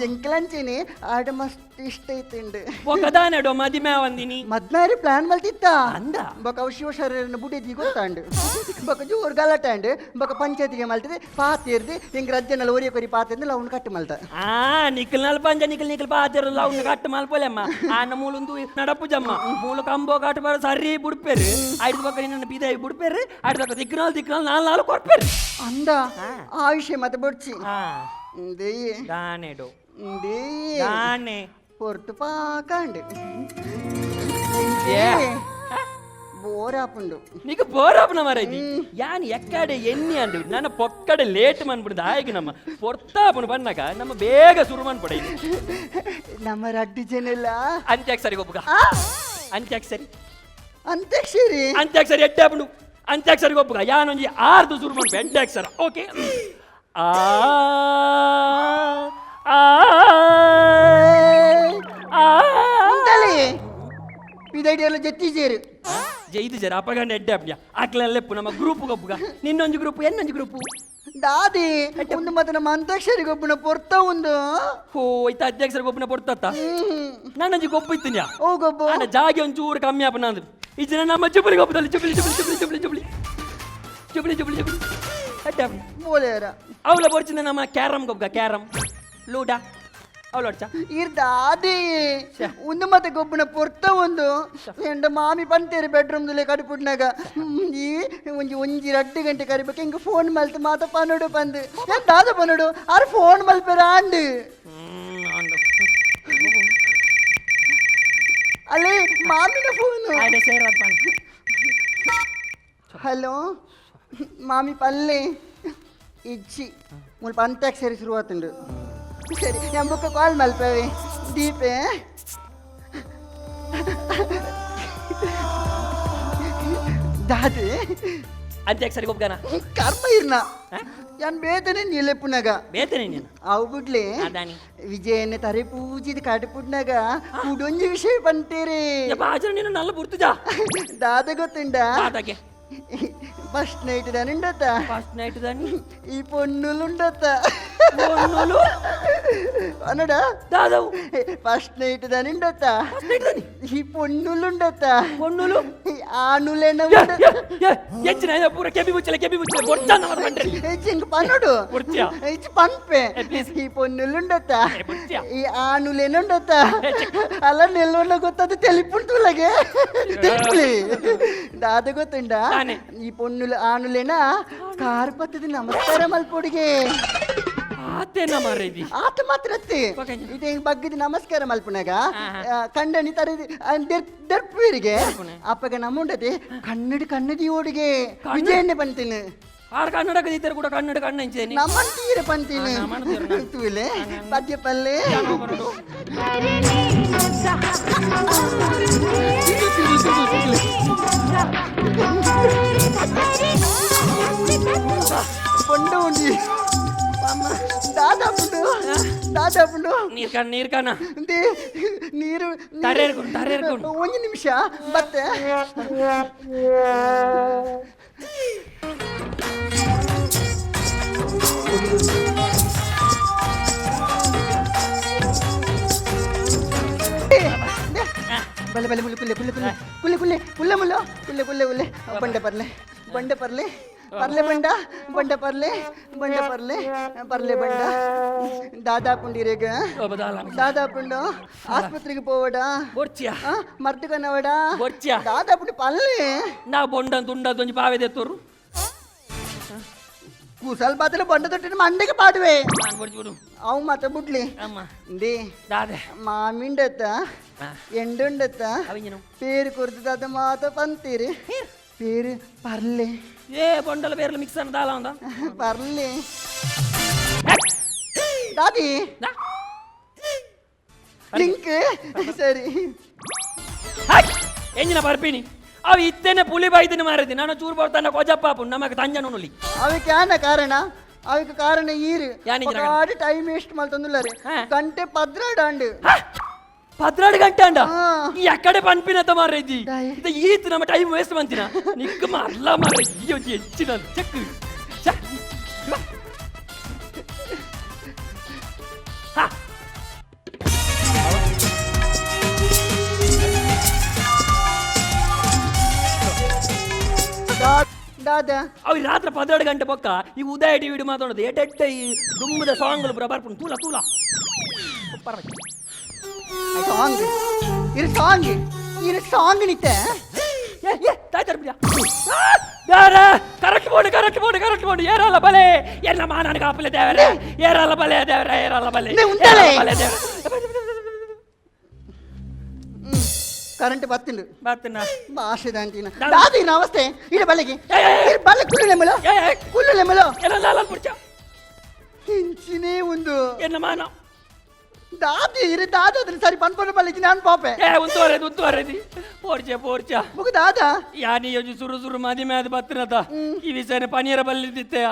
ಎಂಕ್ಲಂಚೇನೆ ಆಡ ಮಸ್ತ್ ಇಷ್ಟ ಇತ್ತುಂಡು. ಒಕದಾನಡೋ ಮದಿಮೆ ಒಂದಿನಿ? ಮದ್ನಾರಿ ಪ್ಲಾನ್ ಮಲ್ತಿತ್ತ. ಅಂದ? ಬೊಕ ಅವು ಶಿವಶರಣರನ್ನ ಬುಡಿದಿ ಗೊತ್ತಾಂಡು. ಬೊಕ ಜೋರ್ ಗಲಾಟೆ ಆಂಡ್. ಬೊಕ ಪಂಚಾಯತಿಗೆ ಮಲ್ತಿದೆ ಪಾತೇರ್ದು. ಎಂಕ್ ರಜ್ಜನಲ್ಲಿ ಒರಿಯ ಕೊರಿ ಪಾತೆಂದು ಲವ್ನ ಕಟ್ಟು ಮಲ್ತ. ಆ ನಿಖಲ್ ನಲ್ಪ ಅಂಜ ನಿಖಲ್ ನಿಖಲ್ ಪಾತೆರ ಲವ್ನ ಕಟ್ಟು ಮಲ್ಪೊಲೆಮ್ಮ. ಆನ ಮೂಲುಂದು ನಡಪುಜಮ್ಮ, ಮೂಲ ಕಂಬೋ ಕಟ್ಟು ಬರ ಸರಿ ಬುಡ್ಪೇರು. ಐದು ಪಕ್ಕ ನಿನ್ನ ಬೀದಾಯಿ ಬುಡ್ಪೇರು, ಐದು ಪಕ್ಕ ದಿಕ್ಕಿನಾಲ್ ದಿಕ್ಕಿನಾಲ್ ನಾಲ್ ನಾಲ್ ಕೊರ್ಪೇರು. ಅಂದ ಆಯುಷ್ಯ ಮತ್ತೆ ಬೊಡ್ಚಿ. ದೇಯೆ. ದಾನೆಡು. ದೇಯೆ. ದಾನೆ. పొర్తు పాకండు. ಬೋರಾಪುಂಡು. నీకు బోరాపున మరైది ಯಾನ್ ಎಕ್ಕಡೆ ಎಣ್ಣೆ ಅಂದು ನನ್ನ ಪೊಕ್ಕಡೆ ಲೇಟ್ ಮನ್ಬಿಡ್ದು ಆಯ್ಕೆ ನಮ್ಮ ಪೊರ್ತಾಪುನ ಬನ್ನಕ ನಮ್ಮ ಬೇಗ ಶುರು ಮನ್ಪಡ. ನಮ್ಮ ರಡ್ಡು ಜನ ಅಂತ್ಯಾಕ್ಷರಿ ಒಬ್ಬಗ ಅಂತ್ಯಾಕ್ಷರಿ. ಅಂತ್ಯಾಕ್ಷರಿ. ಅಂತ್ಯಾಕ್ಷರಿ ಎಡ್ಡೆ ಆಪುಂಡು. ಅಂತ್ಯಾಕ್ಷರಿ ಒಬ್ಬಗ ಯಾನೊಂಜಿ ಆರ್ದು ಶುರು ಮನ್ಪೆ ಅಂತ್ಯಾಕ್ಷರ. ಓಕೆ. ಆ ಆ ಆ. ಉಂಟಲೆ ಪಿದೈಡಿಯಲ್ಲ ಜತ್ತಿ ಸೇರು. ಜೈದು ಜರ ಅಪಗಂಡ ಎಡ್ಡೆ ಆಪ್ಯ ಆಕ್ಲೆಲ್ಲೆಪ್ಪು ನಮ್ಮ ಗ್ರೂಪ್ ಗೊಬ್ಬುಗ. ನಿನ್ನೊಂಜಿ ಗ್ರೂಪ್, ಎನ್ನೊಂಜಿ ಗ್ರೂಪ್. ದಾದಿ ಒಂದು ಮತ್ತೆ ನಮ್ಮ ಅಂತ್ಯಾಕ್ಷರಿ ಗೊಬ್ಬನ ಪೊರ್ತ ಒಂದು. ಹೋ ಇತ್ತ ಅಧ್ಯಕ್ಷರ ಗೊಬ್ಬನ ಪೊರ್ತತ್ತ. ನಾನೊಂಜಿ ಗೊಬ್ಬು ಇತ್ತಿನ್ಯಾ. ಓ ಗೊಬ್ಬು. ಆಂಡ ಜಾಗೆ ಒಂಚೂರು ಕಮ್ಮಿ ಆಪನ ಅಂದ್ರು ಈ ಜನ ನಮ್ಮ ಜುಬ್ಲಿ ಗೊಬ್ಬದಲ್ಲಿ ಜುಬ್ಲಿ ಜುಬ್ಲಿ ಜುಬ್ಲಿ ಜುಬ್ಲಿ ಜುಬ್ಲಿ ಜುಬ್ಲಿ ಜುಬ್ಲಿ ಜುಬ್ಲಿ ಎಡ್ಡೆ ಆಪುಂಡು. ಬೋಲೇರ. ಅವಳ ಬೊರ್ಚಿಂದ ನಮ್ಮ ಕ್ಯಾರಮ್ ಗೊಬ್ಬ, ಕ್ಯಾರಮ್ ಲೂಡಾ ಅವಳು ಒಡ್ಚ. ಇರ್ ದಾದಿ ಒಂದು ಮತ್ತೆ ಗೊಬ್ಬನ ಪೊರ್ತ ಒಂದು. ಎಂಡ ಮಾಮಿ ಪಂತೇರಿ ಬೆಡ್ರೂಮ್ ದುಲೆ ಕಡಿಪುಟ್ನಾಗ ಈ ಒಂಜಿ ಒಂಜಿ ರಡ್ಡು ಗಂಟೆ ಕರಿಬೇಕು ಹಿಂಗ ಫೋನ್ ಮಲ್ತು ಮಾತ ಪನೋಡು ಪಂದು ಏನ್ ದಾದ ಪನೋಡು ಆರ್ ಫೋನ್ ಮಲ್ಪೆರ ಆಂಡ್. ಅಲ್ಲೇ ಮಾಮಿನ ಫೋನ್. ಹಲೋ ಮಾಮಿ ಪಲ್ಲೆ ಇಜ್ಜಿ ಮುಲ್ಪ ಅಂತ್ಯಾಕ್ಷರಿ ಶುರುವಾತುಂಡು. ಸರಿ ഞാൻ ಬುಕ್ಕ ಕಾಲ್ ಮಲ್ಪವೆ ದೀಪೆ. ದಾದೆ. ಅಂತ್ಯಾಕ್ಷರಿ ಗೊಬ್ಬಗನ. ಕರ್ಮ ಇರ್ನ ಯಾನ್ ಬೇತನೆ ನೀಲೆಪ್ಪುನಗ. ಬೇತನೆ ನೀನು. ಅವು ಬಿಡ್ಲೆ. ಅದಾನಿ. ವಿಜಯನ ತರೆ ಪೂಜಿದ ಕಡುಪುಡ್ನಾಗ ಕುಡೊಂಜಿ ವಿಷಯ ಪಂತೇರೆ. ಬಾಜರ ನೀನು ನಲ್ಲ ಬುರ್ತುಜಾ. ದಾದ ಗೊತ್ತುಂಡ? ದಾದಾಗೆ. ಫಸ್ಟ್ ನೈಟ್ ದಾನಿ ಉಂಡತ್ತ? ಫಸ್ಟ್ ನೈಟ್ ದಾನಿ. ಈ ಪೊನ್ನುಲು ಉಂಡತ್ತ? ಪೊನ್ನುಲು? ಅನ್ನಡ. ದಾದವು. ಫಸ್ಟ್ ನೈಟ್ ದಾನಿ ಉಂಡತ್ತ? ಫಸ್ಟ್ ನೈಟ್ ದಾನಿ. ಈ ಪೊನ್ನುಲು ಉಂಡತ್ತ? ಪೊನ್ನುಲು. ಆನುಲೆನ. ಎಂಚಿನ ಐನ ಪೂರ ಕೆಬಿ ಮುಚ್ಚಲೆ ಕೆಬಿ ಮುಚ್ಚಲೆ ಬೊಡ್ಚಾನ ಮಾತ್ರ ಪಂಡ್ರೆ. ಜಿಂಗ್ ಪನ್ನೊಡು. ಬೊಡ್ಚಿಯಾ? ಇಜ್ಜಿ ಪನ್ಪೆ. ಏ, please. ಈ ಪೊನ್ನುಲು ಉಂಡತ್ತ? ಏ, ಬೊಡ್ಚಿಯಾ? ಈ ಆನುಲೇನ ಉಂಡತ್ತ? ಅಲ್ಲ ನೆಲ್ಲೊಂಡ ಗೊತ್ತದು ತೆಲಿಪುಂಟುಲಗೆ ತೆಲಿಪುಲಿ ದಾದ ಗೊತ್ತುಂಡ? ದಾನೆ. ಈ ಪೊನ್ನುಲು ಆನುಲೇನ ಕಾರ್ ಪತ್ತದ ನಮಸ್ಕಾರ ಮಲ್ಪೊಡಿಗೆ. ಆತೇನ ಮಾರೈದಿ. ಆತ ಮಾತ್ರ ಅತ್ತೆ. ಓಕೆ. ಇದು ಹಿಂಗ್ ಬಗ್ಗದ ನಮಸ್ಕಾರ ಮಲ್ಪುನಾಗ ಕಂಡನಿ ತರದಿ ದರ್ಪುವಿರಿಗೆ ಅಪ್ಪಗ ನಮ್ಮುಂಡತೆ ಕನ್ನಡಿ ಕನ್ನಡಿ ಓಡಿಗೆ ವಿಜಯಣ್ಣೆ ಪಂತೀನಿ. ಆರ್ ಕನ್ನಡಕ ದೀತರು ಕೂಡ ಕನ್ನಡ ಕಣ್ಣ ಇಂಚೇನಿ. ನಮ್ಮನ್ ತೀರ ಪಂತೀನಿ. ನಮ್ಮನ್ ತೀರ. ತೂಲೆ ಪದ್ಯ ಪಲ್ಲೆ. ಪೊಂಡ ಉಂಡಿ ದಾದಾಪುಂಡು ದಾದಾಪುಂಡು. ನೀರ್ ಕಣ್ಣ ನೀರ್ ಕಣ್ಣ. They ನೀರು. ತರೆ ಎರ್ಕೊಂಡು, ತರೆ ಎರ್ಕೊಂಡು. ಒಂದು ನಿಮಿಷ ಬತ್ತೆ. ಬಲೆ ಬಲೆ ಮುಲ್ಲು ಕುಲ್ಲೆ ಕುಲ್ಲೆ ಕುಲ್ಲೆ ಕುಲ್ಲೆ ಕುಲ್ಲೆ ಕುಲ್ಲೆ ಮುಲ್ಲು ಕುಲ್ಲೆ ಕುಲ್ಲೆ ಕುಲ್ಲೆ ಬಂಡೆ ಪರ್ಲೆ ಬಂಡೆ ಪರ್ಲೆ ಪರ್ಲೆ ಬಂಡ ಬಂಡ ಪರ್ಲೆ ಬಂಡ ಪರ್ಲೆ ಪರ್ಲೆ ಬಂಡ ದಾದಾ ಪುಂಡಿರೇಗ. ದಾದಾ ಪುಂಡು ಆಸ್ಪತ್ರೆಗೆ ಪೋವಡ. ಬೊಡ್ಚಿಯಾ? ಮರ್ದುಕನವಡ. ಬೊಡ್ಚಿಯಾ? ದಾದಾ ಪುಂಡಿ ಪಲ್ಲೆ. ನಾ ಬೊಂಡ ತುಂಡ ಒಂಜಿ ಪಾವೆ ದೆತ್ತೋರು. ಕುಸಲ್ ಬಾತಲ ಬಂಡ ತೊಟ್ಟಿನ ಮಂಡೆಗೆ ಪಾಡುವೆ. ಬೊಡ್ಚಿ ಬಿಡು. ಅವು ಮಾತ ಬುಡ್ಲಿ. ಅಮ್ಮ. ದೇ. ದಾದೆ. ಮಾಮಿಂಡತ್ತ ಎಂಡುಂಡತ್ತ. ಅವಿಂಜನು. ಪೇರು ಕೊರ್ದು ದಾದ ಮಾತ ಪಂತೀರಿ ಪೇರು ಪರ್ಲೆ. ಏ ಬೊಂಡಲ ಬೇರ್ಲ ಮಿಕ್ಸ್ ಅನ್ನ ದಾಲ ಒಂದ. ಪರ್ಲೆ ದಾದಿ. ಲಿಂಕ್ ಸರಿ. ಎಂಜಿನ ಬರ್ಪಿನಿ ಅವು ಇತ್ತೇನೆ ಪುಲಿ ಬಾಯ್ದಿನ ಮಾರದಿ ನಾನು ಚೂರು ಬರ್ತಾನ ಕೊಜಪ್ಪ ನಮಗ ತಂಜನುಲಿ. ಅವಕ್ಕೆ ಯಾನ ಕಾರಣ? ಅವಕ್ಕೆ ಕಾರಣ ಈರು. ಯಾನಿಂಜಿನ? Time waste ಮಲ್ತೊಂದುಲ್ಲಾರೆ. ಗಂಟೆ 12 ಅಂಡು. 12 ಗಂಟೆ ಅಂಡ? ಹಾ. ಈ ಅಕ್ಕಡೆ ಪನ್ಪಿನತ ಮಾರೈತಿ. ದಾಯೆ. ಇದು ಈತ್ ನಮ್ಮ ಟೈಮ್ ವೇಸ್ಟ್ ಮಂತಿನ ನಿಕ್ಕ ಮರ್ಲ ಮಾರ ಈ ಒಂಜಿ ಹೆಚ್ಚಿನ ಚೆಕ್ ಛ. ಹಾ. ದಾದ ಅవి ರಾತ್ರಿ 12 ಗಂಟೆ ಬೊಕ್ಕ ಈ ಉದಯ ಟಿವಿ ಮಾತಾಡೋದು ಎಡೆಡ್ಡ ಈ ದುಮ್ಮದ ಸಾಂಗ್ಗಳು ಪೂರ ಬರ್ಪುಂಡು. ತೂಲ ತೂಲ ಸಾಂಗ್ ಇರು, ಸಾಂಗ್ ಇರು, ಸಾಂಗ್ ನಿತ್ತೆ. ಏ ಏ ತಾಯ್ ತರ್ಬಿಡ್ಯಾ ಯಾರ ಕರೆಕ್ಟ್ ಬೋಡು ಕರೆಕ್ಟ್ ಬೋಡು ಕರೆಕ್ಟ್ ಬೋಡು ಏರಲ್ಲ ಬಲೆ ಎಲ್ಲ ಮಾನನ ಕಾಪಲೆ ದೇವರೇ, ಏರಲ್ಲ ಬಲೆ ದೇವರೇ, ಏರಲ್ಲ ಬಲೆ. ನೇ ಉಂಟಲೆ. ಏರಲ್ಲ ಬಲೆ ದೇವರೇ. ಕರೆಂಟ್ ಬತ್ತಿಂಡು. ಬತ್ತನ. ಭಾಷೆ ದಾಂತಿನ. ದಾದ. ದಾದಿ ನಮಸ್ತೆ ಇಡ ಬಲೆಗೆ. ಏ, ಏ, ಏ. ಇರು ಬಲ್ಲೆ ಕುಳ್ಳು ನೆಮ್ಮಲ. ಏ, ಏ. ಕುಳ್ಳು ನೆಮ್ಮಲ. ಎಲ್ಲ ಲಾಲ್ ಪುಡ್ಚ. ಇಂಚಿನೇ ಒಂದು. ಎನ್ನ ಮಾನ. ದಾದಿ ಇರು ದಾದ ಅದ್ರ ಸರಿ ಪನ್ಪನ ಬಲ್ಲಿಗೆ ನಾನು ಪಾಪೆ. ಏ ಉಂತುವರೆದು ಉಂತುವರೆದಿ ಪೋರ್ಚೆ ಪೋರ್ಚ. ಮುಗ ದಾದ. ಯಾನಿ ಯೋಜಿ ಸುರು ಸುರು ಮದಿ ಮೇದ ಬತ್ತಿನತ ಈ ವಿಷಯನ ಪನಿಯರ ಬಲ್ಲಿದ್ದಿತ್ತೆಯ.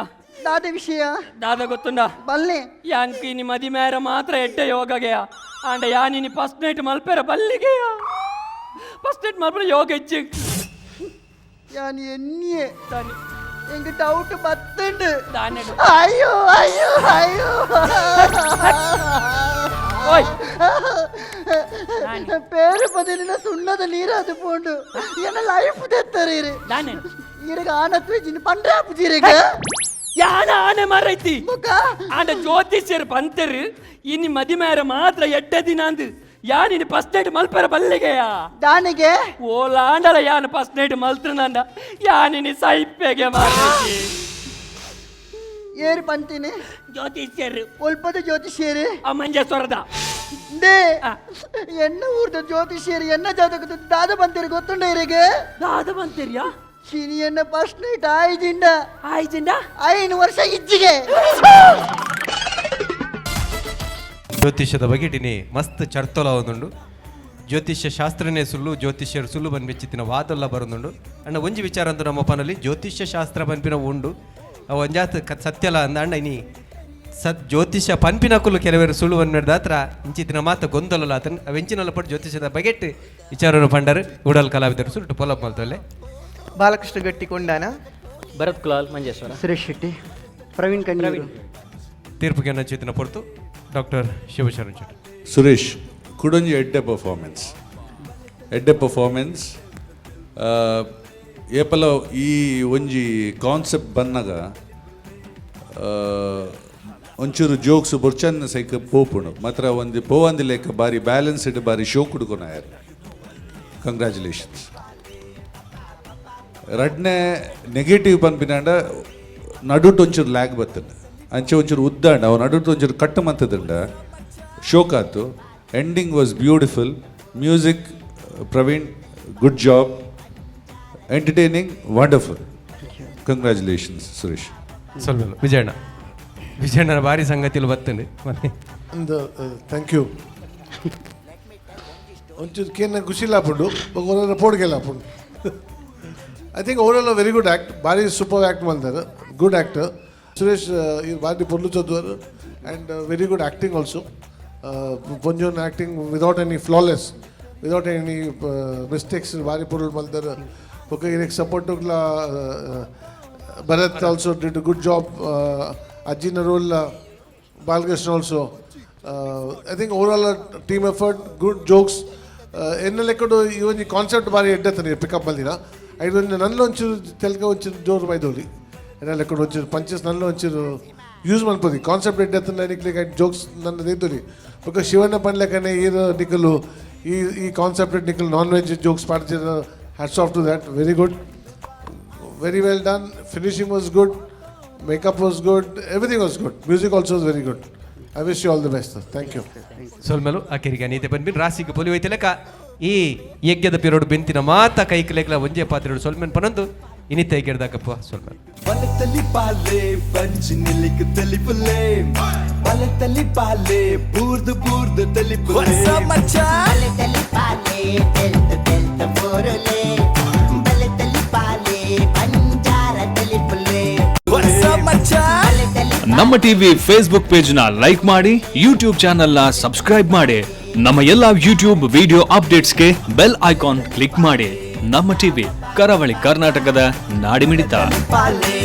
ದಾದ ವಿಷಯ. ದಾದ ಗೊತ್ತುಂಡ? ಬಲ್ಲೆ. ಯಾಂಕಿ ನಿ ಮದಿ ಮೇರ ಮಾತ್ರ ಎಡ್ಡೆ ಯೋಗಗೆಯ ಆಂಡ ಯಾನಿ ಫಸ್ಟ್ ನೈಟ್ ಮಲ್ಪೆರ ಬಲ್ಲಿಗೆಯ, ಫಸ್ಟ್ ನೈಟ್ ಮಲ್ಪೆರ ಯೋಗ ಹೆಚ್ಚು. ಯಾನ್ ಎನ್ನಿಯೇ ಎಂಗ್ ಡೌಟ್ ಬತ್ತುಂಡು. ದಾನೆಡು. ಅಯ್ಯೋ ಅಯ್ಯೋ ಅಯ್ಯೋ. ಓಯ್. പേര് പതിലിന സുണ്ണത നീരാത് പോണ്ട് എന്നെ ലൈഫ് തെത്തരീര്. ದಾನೆ. ಇರಗ ಆನತ್ವೆ ಪಂಡ್ರಾಪು ಜೀರಿಗೆ. ಯಾನ ಆನೆ ಮರೈತಿ. ಮುಖ. ಆಂಡ ಜ್ಯೋತಿಷ್ಯರು ಪಂತರು ಇನಿ ಮದಿ ಮೇರ ಮಾತ್ರ ಎಡ್ಡೆ ದಿನ ಅಂದು ಯಾನಿನಿ ಫಸ್ಟ್ ನೈಟ್ ಮಲ್ಪೆರ ಬಲ್ಲಿಗೆಯ. ದಾನಿಗೆ. ಓಲಾಂಡಲ ಯಾನ್ ಫಸ್ಟ್ ನೈಟ್ ಮಲ್ತ್ರನಂಡ ಯಾನಿನಿ ಸೈಪೆಗೆ ಮಾರೈತಿ. ಏರು ಪಂತಿನಿ? ಜ್ಯೋತಿಷ್ಯರು. ಒಲ್ಪದ ಜ್ಯೋತಿಷ್ಯರು? ಆ ಮಂಜೇಶ್ವರದ. ಡೇ. ಆ. ಎನ್ನ ಊರ್ದ ಜ್ಯೋತಿಷ್ಯರು ಎನ್ನ ಜಾತಕದ ದಾದ ಬಂತೀರಿ ಗೊತ್ತುಂಡ ಇರಿಗೆ? ದಾದ ಬಂತೀರ್ಯಾ? ಚಿನಿ ಎನ್ನ ಫಸ್ಟ್ ನೈಟ್ ಆಯ್ದಿಂಡ. ಆಯ್ಜಿಂಡ? 5 ವರ್ಷ ಇಜ್ಜಿಗೆ. ಜ್ಯೋತಿಷ್ಯದ ಬಗ್ಗೆ ಟಿನಿ ಮಸ್ತ್ ಚರ್ತೋಲ ಒಂದುಂಡು. ಜ್ಯೋತಿಷ್ಯ ಶಾಸ್ತ್ರನೇ ಸುಳ್ಳು, ಜ್ಯೋತಿಷ್ಯರು ಸುಳ್ಳು ಬಂದ್ಬಿಚ್ಚಿತ್ತಿನ ವಾದಲ್ಲ ಬರೋದುಂಡು. ಅಣ್ಣ ಒಂಜಿ ವಿಚಾರ ಅಂತ ನಮ್ಮ ಪನಲ್ಲಿ ಜ್ಯೋತಿಷ್ಯ ಶಾಸ್ತ್ರ ಪನ್ಪಿನ ಉಂಡು, ಅವು ಒಂಜಾತ್ ಸತ್ಯಲ ಅಂದ ಅಣ್ಣ ಇನಿ ಸತ್ ಜ್ಯೋತಿಷ್ಯ ಪನ್ಪಿನಕುಲು ಕೆಲವರು ಸುಳ್ಳು ಬಂದ್ಮೇಡ್ದ ಹತ್ರ ಇಂಚಿತ್ತಿನ ಮಾತ ಗೊಂದಲ ಆತನ ಅವೆಂಚಿನಲ್ಲ ಪಟ್ಟು ಜ್ಯೋತಿಷ್ಯದ ಬಗೆಟ್ ವಿಚಾರವನ್ನು ಪಂಡರು ಉಡಲ್ ಕಲಾವಿದರು ಸುಟ್ಟು ಪೊಲಪ್ ಮಲ್ತೊಲ್ಲೆ. ಬಾಲಕೃಷ್ಣ ಗಟ್ಟಿ ಕೊಂಡಾನ. ಭರತ್ ಕುಲಾಲ್ ಮಂಜೇಶ್ವರ. ಸುರೇಶ್ ಶೆಟ್ಟಿ, ಪ್ರವೀಣ್ ಕಣ್ಣೀರು. ತೀರ್ಪುಗೆ ಚೇತನ ಪೊರ್ತು ಡಾಕ್ಟರ್ ಶಿವಶರಣ್ ಶೆಟ್ಟಿ. ಸುರೇಶ್ ಕುಡೊಂಜಿ ಎಡ್ಡೆ ಪರ್ಫಾರ್ಮೆನ್ಸ್, ಎಡ್ಡೆ ಪರ್ಫಾರ್ಮೆನ್ಸ್. ಏಪಲ ಈ ಒಂಜಿ ಕಾನ್ಸೆಪ್ಟ್ ಬನ್ನಗ ಒಂಚೂರು ಜೋಕ್ಸ್ ಬೊರ್ಚನ್ ಸೈಕ ಪೋಪುಂಡು ಮಾತ್ರ ಒಂಜಿ ಪೋವಂದಿ ಲೇಕ ಬಾರಿ ಬ್ಯಾಲೆನ್ಸ್ಡ್ ಬಾರಿ ಶೋ ಕುಡ್ಕೊನಾಯರ್. ಕಂಗ್ರ್ಯಾಚುಲೇಷನ್ಸ್. ರಡ್ನೆ ನೆಗೆಟಿವ್ ಪನ್ಪಿನಾಂಡ ನಡುಟು ಒಂಚೂರು ಲ್ಯಾಗ್ ಬರ್ತದೆ, ಅಂಚೆ ಒಂಚೂರು ಉದ್ದಾಂಡ ಅವು ನಡುಟು ಒಂಚೂರು ಕಟ್ಟು ಮಂತದುಂಡ ಶೋಕಾತು. Ending was beautiful. Music Praveen, good job. Entertaining, wonderful. Congratulations Suresh. ಸ್ವಲ್ಪ ವಿಜಯಣ್ಣ, ವಿಜಯಣ್ಣನ ಭಾರಿ ಸಂಗತಿಲು ಬರ್ತೇನೆ ಮತ್ತೆ. ಒಂದು thank you. ಒಂಚೂರು ಕೇನ ಖುಷಿಲಾಪುಂಡು ಬೊಕ ಪೋಡಿಗೆಲಾಪುಂಡು. I think overall very good act, ಭಾರಿ ಸೂಪರ್ ಆ್ಯಕ್ಟ್ ಮಾಡ್ತಾರೆ. ಗುಡ್ ಆ್ಯಕ್ಟರ್ ಸುರೇಶ್ ಈ ಭಾರಿ ಪೊರ್ಲು ಚದುವರು and very good acting also. ಪೊಂಜೋನ್ acting without any flawless, without any mistakes ಭಾರಿ ಪೊರ್ಲು ಮಲ್ತಾರೆ. ಬೊಕ ಇರೆಗ್ ಸಪೋರ್ಟುಗ್ಲ Bharat also did good job. ಅಜ್ಜಿನ role Balakrishna also. I think overall team effort, good jokes. ಎನ್ನ ಲೆಕ್ಕಡು ಈ ಒಂಜಿ ಕಾನ್ಸೆಪ್ಟ್ ಭಾರಿ ಎಡ್ಡೆತ್ತನೆ ಪಿಕಪ್ ಮಲ್ದಿನ. ಐದು ಒಂಜಿ ನಲ್ಲ ಒಂಚೂರು ತೆಲ್ಕ ಒಂಚೂರು ಜೋರು ಬೈದೋಲಿ ಎನ್ನ ಲೆಕ್ಕಡು ಒಂಚೂರು ಪಂಚಸ್ ನಲ್ಲ ಒಂಚೂರು ಯೂಸ್ ಮಲ್ಪದಿ. ಕಾನ್ಸೆಪ್ಟ್ ಎಡ್ಡೆತ್ತನ ನಿಕ್ಲಿಗೆ ಜೋಕ್ಸ್ ನನ್ನ ದೇದೋಲಿ. ಬೊಕ ಶಿವಣ್ಣ ಪನ್ಲೆಕ್ಕನೆ ಈರ್ ನಿಕಲು ಈ ಈ ಕಾನ್ಸೆಪ್ಟ್ ನಿಕಲು non veg jokes ಪಾಡ್ದಿರ. Hats off to that. Very good, very well done. Finishing was good, makeup was good, everything was good. Music also was very good. I wish you all the best, sir. Thank you. ಸೊಲ್ಮೆಲು ಆಕೆರಿಗೆ ನೀತೆ ಬಂದ್ಬಿಟ್ಟು ರಾಸಿಗೆ ಪೊಲಿ ಹೋಯ್ತಿಲೆಕ್ಕ ಈ ಯಜ್ಞದ ಪಿರೋಡು ಬೆಂತಿನ ಮಾತ ಕೈಕಲೆಗ್ಲ ಒಂಜೆ ಪಾತ್ರೆಡು ಸೊಲ್ಮೆನ್ ಪನೊಂದು ಇನಿತ ಎಗ್ಗೆಡ್ದಾಕಪ್ಪ ಸೊಲ್ಮೆನ್. ಬಲತಲಿ ಪಾಲೆ punch ನಿಲಿಕ್ ತಲಿಪುಲೆ ಬಲತಲಿ ಪಾಲೆ ಬೂರ್ದು ಬೂರ್ದು ತಲಿಪುಲೆ. ತಲಿ ಪಾಲೆ ತೆಲ್ತ ತೆಲ್ತ ಬೋರಲೆ ಬಲೆ ತಲಿ ಪಾಲೆ ಬಂಜಾರ ತಲಿಪುಲೆ. ನಮ್ಮ TV Facebook page ನ ಲೈಕ್ ಮಾಡಿ, ಯೂಟ್ಯೂಬ್ ಚಾನೆಲ್ ನ ಸಬ್ಸ್ಕ್ರೈಬ್ ಮಾಡಿ, ನಮ್ಮ ಎಲ್ಲಾ ಯೂಟ್ಯೂಬ್ ವಿಡಿಯೋ ಅಪ್ಡೇಟ್ಸ್ಗೆ bell icon click ಮಾಡಿ. ನಮ್ಮ ಟಿವಿ, ಕರಾವಳಿ ಕರ್ನಾಟಕದ ನಾಡಿಮಿಡಿತ. ಪಾಲೆ.